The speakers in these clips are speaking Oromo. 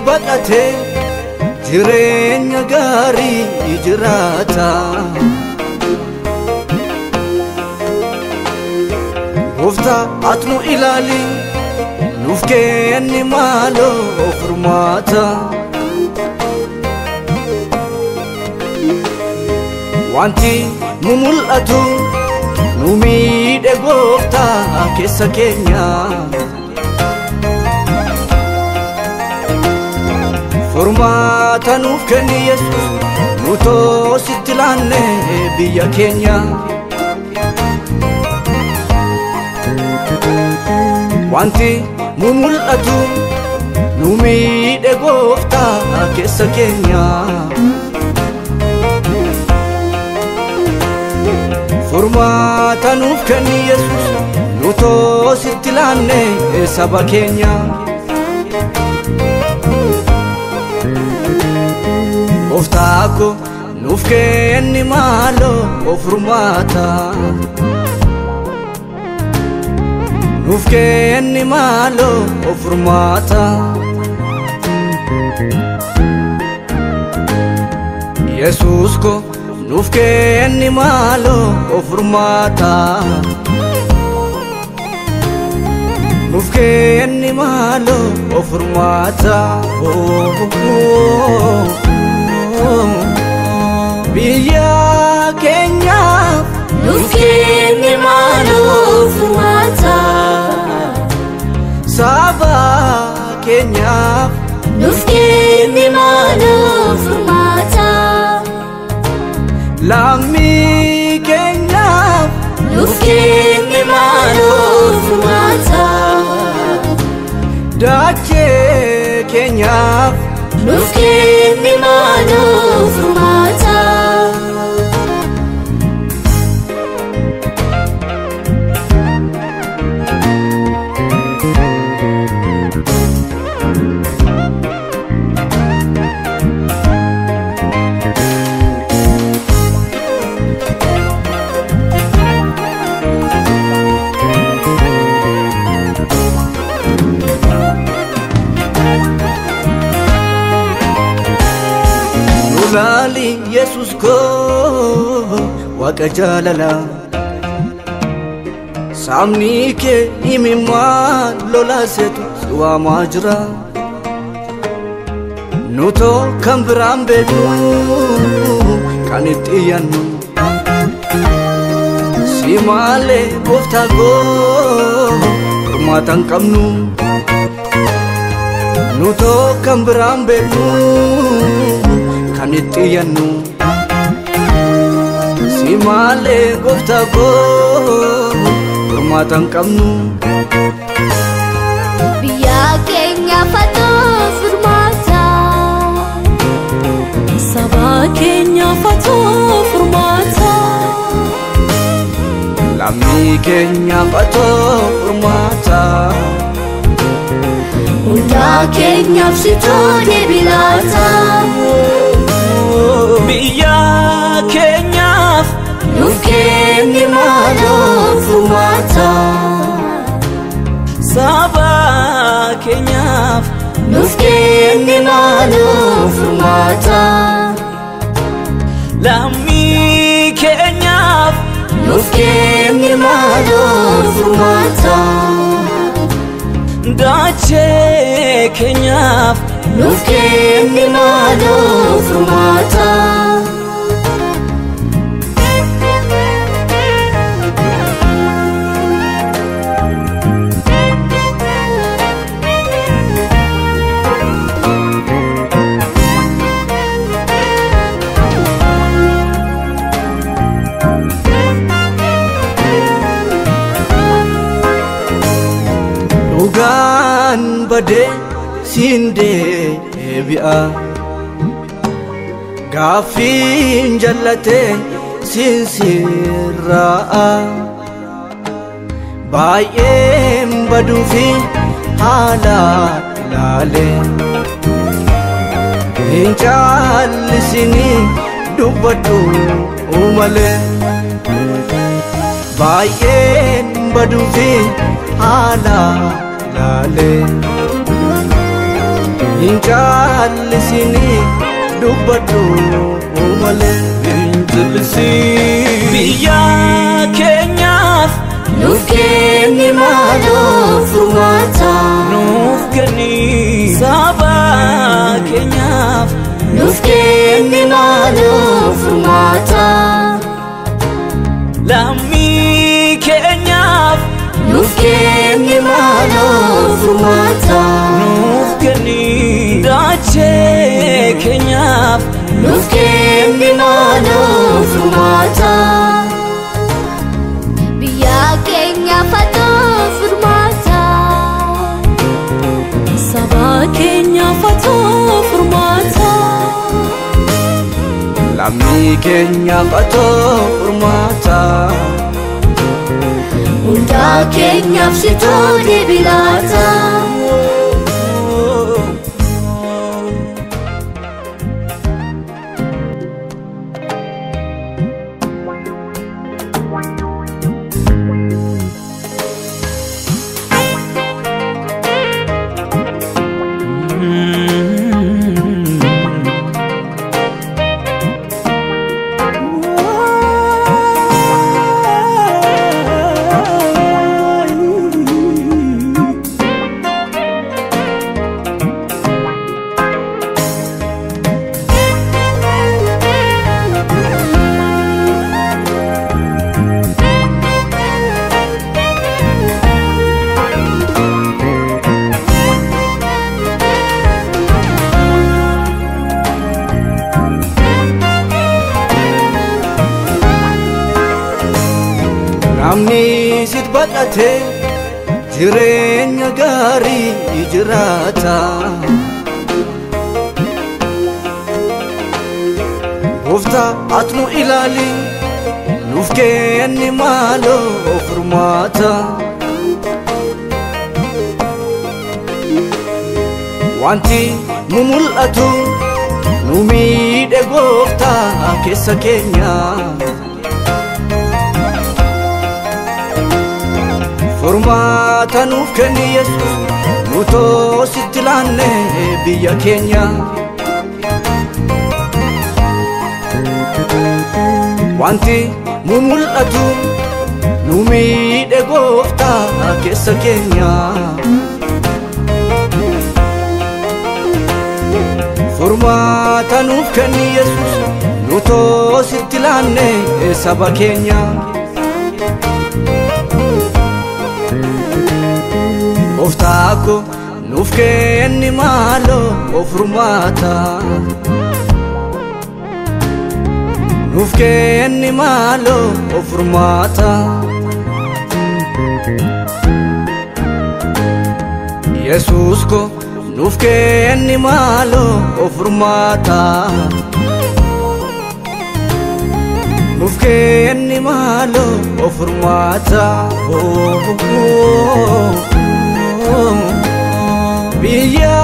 baqate jireenya gaarii jiraata. Gooftaa ati nu ilaali nuuf kenni maaloo furmaata. Wanti nu mul'atu nu miidhe gooftaa keessa keenya. Furmaata nuuf kenni Yesuus nu toositti laanne biyya keenya. Wanti nu mul'atu nu miidhe gooftaa keessa keenya. Furmaata nuuf kenni Yesuus nu toositti laanne saba keenya. Gooftaa koo nuuf kenni maaloo furmaata. Nuuf kenni maaloo furmaata. Yesuus koo nuuf kenni maaloo furmaata. Nuuf kenni maaloo furmaata. Biyya keenyaaf nuuf kenni maaloo furmaata. Saba keenyaaf nuuf kenni maaloo furmaata. Lammii keenyaaf nuuf kenni maaloo furmaata. Dachee keenyaaf nuuf kenni maaloo furmaata. Laali Yesuus koo waaqa jaalala. Saamni kee imimmaan lolaasetu si waamaa jira. Nutoo kan biraan beeknu kan itti iyyannu. Si malee gooftaa koo furmaata hin qabnu. Nutoo kan biraan beeknu kan itti iyyannu. Si malee gooftaa koo furmaata hin qabnu. Biyya keenyaaf atoo furmaata. Saba keenyaaf atoo furmaata. Lammii keenyaaf atoo furmaata. Hundaa keenyaaf situu deebii laata. Biyya keenyaaf nuuf kenni maaloo furmaata. Saba keenyaaf nuuf kenni maaloo furmaata. Lammii keenyaaf nuuf kenni maaloo furmaata. Dachee keenyaaf nuuf kenni maaloo furmaata. Dhugaan badee siin deebi'a. Gaaffiin jallatee siin sirraa'a. Baay'een baduufi haala ilaalee. Hin caallisinii dubbadhu malee. Baay'een baduufi haala ilaalee. Hin callisini dubbadhu malee. Hin jallisin. Biyya keenyaaf Nuuf kenni maaloo furmaata. Nuuf kenni saba keenyaaf. Nuuf kenni maaloo furmaata. Lammii keenyaaf Nuuf kenni maaloo furmaata. Nuuf kenni dachee keenyaaf. Nuuf kenni maaloo furmaata. Biyya keenyaaf atoo furmaata. Saba keenyaaf atoo furmaata. Lammii keenyaaf atoo furmaata. Hundaa keenyaaf sitoo deebii laata. Namni sit baqate jireenya gaarii jiraata. Gooftaa ati nu ilaali, nuuf kenni maaloo furmaata. Wanti nu mul'atu nu miidhe gooftaa keessa keenya. Furmaata nuuf kenni Yesuus, nu toositti laanne biyya keenya. Wanti nu mul'atu nu miidhe gooftaa keessa keenya. Furmaata nuuf kenni Yesuus, nu toositti laanne saba keenya. Gooftaa koo nuuf kenni maaloo furmaata. Nuuf kenni maaloo furmaata. Yesuus koo nuuf kenni maaloo furmaata. Nuuf kenni maaloo furmaata. Biyya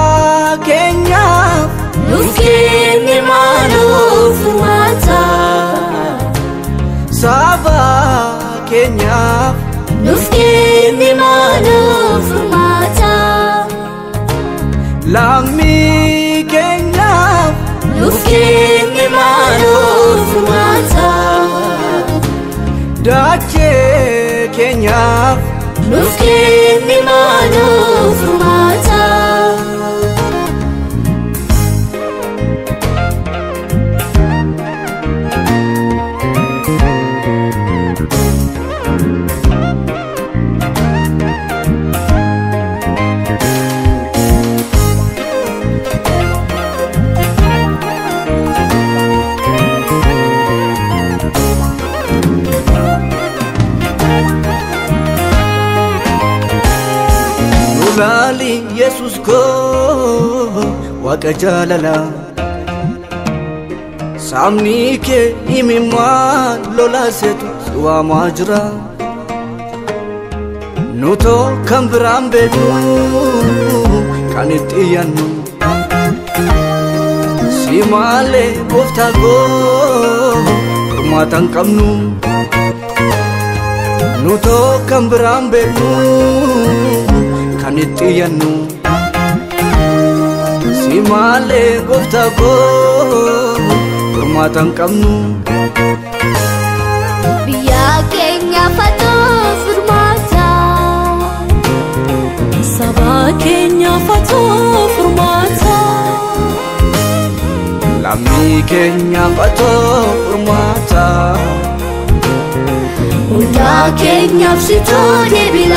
keenyaaf Nuuf kenni maaloo furmaata. Saba keenyaaf Nuuf kenni maaloo furmaata. Lammii keenyaaf Nuuf kenni maaloo furmaata. Dachee keenyaaf Nuuf kenni maaloo furmaata. Nulaali Yesuus koo Waaqa jaalala. Saamni kee imimmaan lolaasetu si waamaa jira. Nutoo kan biraan beeknu kan itti iyyannu. Si malee gooftaa koo furmaata hin qabnu. Nutoo kan biraan beeknu kan itti iyyannu. Si Si malee gooftaa koo furmaata hin qabnu. Biyya keenyaaf atoo furmaata. Saba keenyaaf atoo furmaata. Lammii keenyaaf atoo furmaata. Ollaa keenyaaf sitoo deebii.